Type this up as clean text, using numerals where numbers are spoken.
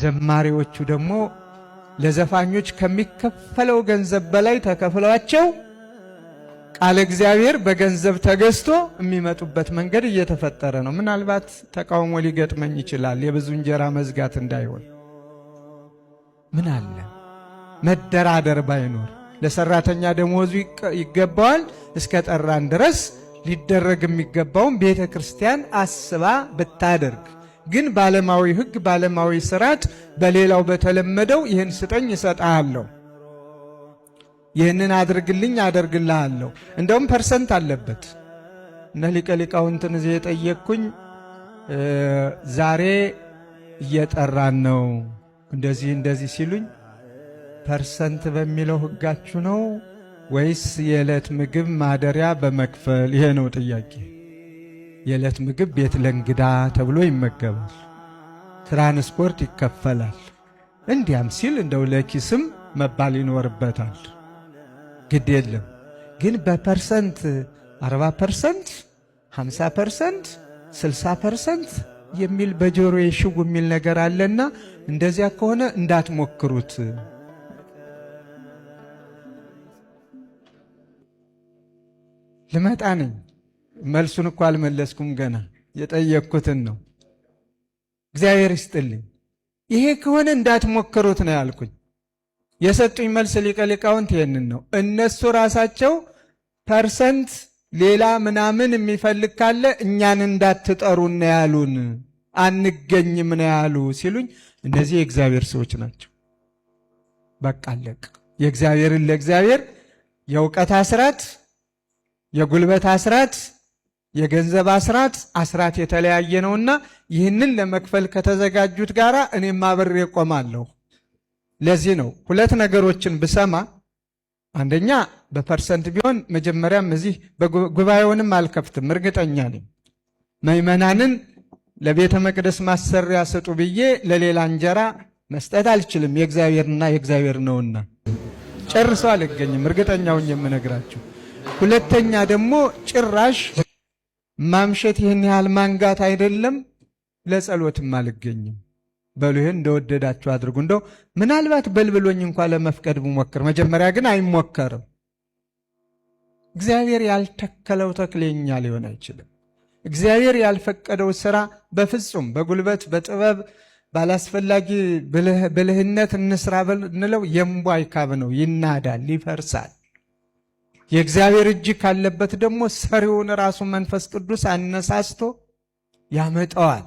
ዘማሪዎቹ ደግሞ ለዘፋኞች ከሚከፈለው ገንዘብ በላይ ተከፍሏቸው ቃለ እግዚአብሔር በገንዘብ ተገዝቶ የሚመጡበት መንገድ እየተፈጠረ ነው። ምናልባት ተቃውሞ ሊገጥመኝ ይችላል፣ የብዙ እንጀራ መዝጋት እንዳይሆን። ምን አለ መደራደር ባይኖር፣ ለሰራተኛ ደሞዙ ይገባዋል። እስከ ጠራን ድረስ ሊደረግ የሚገባውን ቤተ ክርስቲያን አስባ ብታደርግ፣ ግን ባለማዊ ሕግ፣ ባለማዊ ስርዓት፣ በሌላው በተለመደው ይህን ስጠኝ እሰጥሃለሁ፣ ይህንን አድርግልኝ አደርግልሃለሁ። እንደውም percent አለበት። እነ ሊቀ ሊቃውንትን እዚህ የጠየቅኩኝ ዛሬ እየጠራን ነው እንደዚህ እንደዚህ ሲሉኝ፣ percent በሚለው ሕጋችሁ ነው ወይስ የዕለት ምግብ ማደሪያ በመክፈል? ይሄ ነው ጥያቄ። የዕለት ምግብ ቤት ለእንግዳ ተብሎ ይመገባል፣ ትራንስፖርት ይከፈላል። እንዲያም ሲል እንደው ለኪስም መባል ይኖርበታል። ግድ የለም ግን በ percent 40%፣ 50%፣ 60% የሚል በጆሮ ሽው የሚል ነገር አለና እንደዚያ ከሆነ እንዳትሞክሩት። ልመጣ ነኝ። መልሱን እኮ አልመለስኩም ገና የጠየቅኩትን ነው። እግዚአብሔር ይስጥልኝ። ይሄ ከሆነ እንዳትሞክሩት ነው ያልኩኝ። የሰጡኝ መልስ ሊቀ ሊቃውንት ይሄንን ነው። እነሱ ራሳቸው percent ሌላ ምናምን የሚፈልግ ካለ እኛን እንዳትጠሩ ነው ያሉን፣ አንገኝም ነው ያሉ ሲሉኝ፣ እነዚህ የእግዚአብሔር ሰዎች ናቸው። በቃ አለቅ። የእግዚአብሔርን ለእግዚአብሔር፣ የእውቀት አስራት፣ የጉልበት አስራት፣ የገንዘብ አስራት፣ አስራት የተለያየ ነውና ይህንን ለመክፈል ከተዘጋጁት ጋራ እኔም አብሬ እቆማለሁ። ለዚህ ነው ሁለት ነገሮችን ብሰማ፣ አንደኛ በ percent ቢሆን መጀመሪያም እዚህ ጉባኤውንም አልከፍትም፣ እርግጠኛ ነኝ። ምዕመናንን ለቤተ መቅደስ ማሰሪያ ስጡ ብዬ ለሌላ እንጀራ መስጠት አልችልም። የእግዚአብሔርና የእግዚአብሔር ነውና ጨርሶ አልገኝም፣ እርግጠኛውን የምነግራችሁ። ሁለተኛ ደግሞ ጭራሽ ማምሸት ይህን ያህል ማንጋት አይደለም፣ ለጸሎትም አልገኝም። በሉ ይህን እንደወደዳችሁ አድርጉ። እንደው ምናልባት በልብሎኝ እንኳ ለመፍቀድ ብሞክር፣ መጀመሪያ ግን አይሞከርም። እግዚአብሔር ያልተከለው ተክል የኛ ሊሆን አይችልም። እግዚአብሔር ያልፈቀደው ስራ በፍጹም በጉልበት፣ በጥበብ፣ ባላስፈላጊ ብልህነት እንስራ ብንለው የእምቧይ ካብ ነው፣ ይናዳል፣ ይፈርሳል። የእግዚአብሔር እጅ ካለበት ደግሞ ሰሪውን ራሱ መንፈስ ቅዱስ አነሳስቶ ያመጣዋል።